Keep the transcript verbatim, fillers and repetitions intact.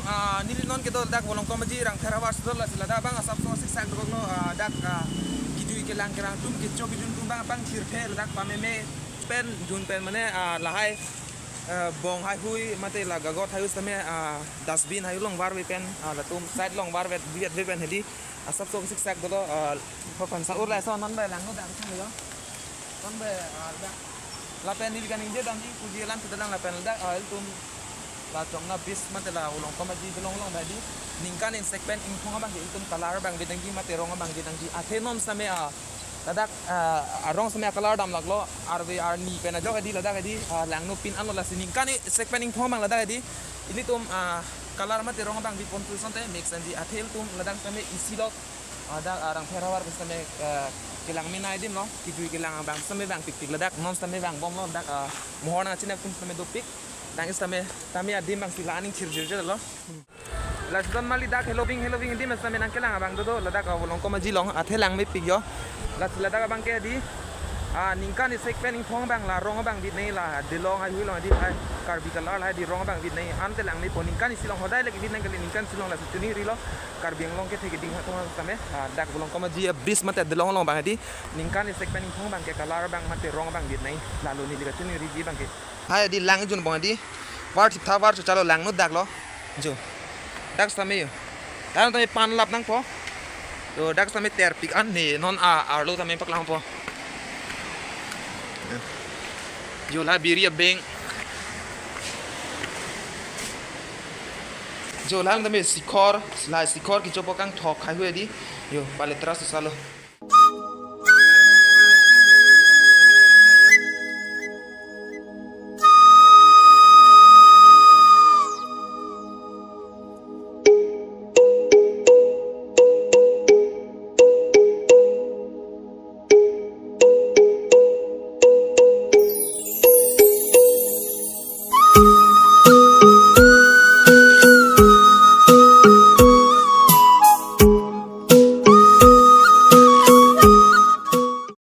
Ah, neli non kedo ladak Volongkom Aji Rangpher havar si do, lasi ladak abang asapso siksak dokok lo, ah, dak, ah, kejui kelang kerang atum, kecho kejun atum abang pangthirphe ladak pameme pen jun pen mane, ah, lahai, ah, bong haihui mate la gagot haihui sitame, ah, dustbin haihui along varve pen, ah, latum side along varve divet ve pen hedi asapso siksak dolo, ah, pho phan sa-ur laso non bai langno dak thang lo. Non bai, ah, dak. Lapen neli kaningje damji puji alam sita lang lapen dak, ah, ilitum la Chongna bridge mate la Volongkom Aji dolong along bai di ningkan isek pen ingthong abang ke ilitum color abang bit nangji mate rong abang bit nangji. Athe non sitame, ah, ladak, ah, arong sitame color damlak lo, arve arni pen ajok hedi ladak hedi, ah, langno pin anlo, lasi ningkan isek pen ingthong abang ladak hedi ilitum, ah, color mate rong abang bit pon pu asonte mix nangji. Athe ilitum ladak sitame isi lo, ah, dak, ah, Rangpher havar sitame, ah, kelang menei adim lo, kejui kelang abang sitame vangpikpik ladak, non sitame vangbom lo dak, ah, mohor nangchinep atum sitame dopik. Dak sitame tame adim abang si la aning thirjirjir lo. Lasi don mali dak heloving heloving adim sitame nangkelang abang dodo ladak, ah, Volongkom Aji along, athe lang mepik jo. Lasi ladak abang ke di, ah, ningkan isek pen ingthong abang la rong abang bit nangji, la dolong haihui along di hai Karbi color lahai di rong abang bit nangji, ante lang mepo, ningkan isi along hodai lek bit nang kali, ningkan isi along, lasi choningri lo Karbi Anglong kethe keding atum sitame, ah, dak Volongkom Aji bridge mate dolong along abang di ningkan isek pen ingthong abang ke color abang mate rong abang bit nangji, lalo neli kachoningri abang ke. Hai di lang jun abang di. Var thiptha var chochalo, langno dak lo. Jo. Dak sitame jo. Dak sitame pan lap nangpo. Jo, dak sitame terpik an ne non, ah, arlo sitame paklangpo. Jo, la biri abeng. Jo, la sitame sikhor, la sikhor kechopo kangthok haihui di. Jo, paletra sisalo.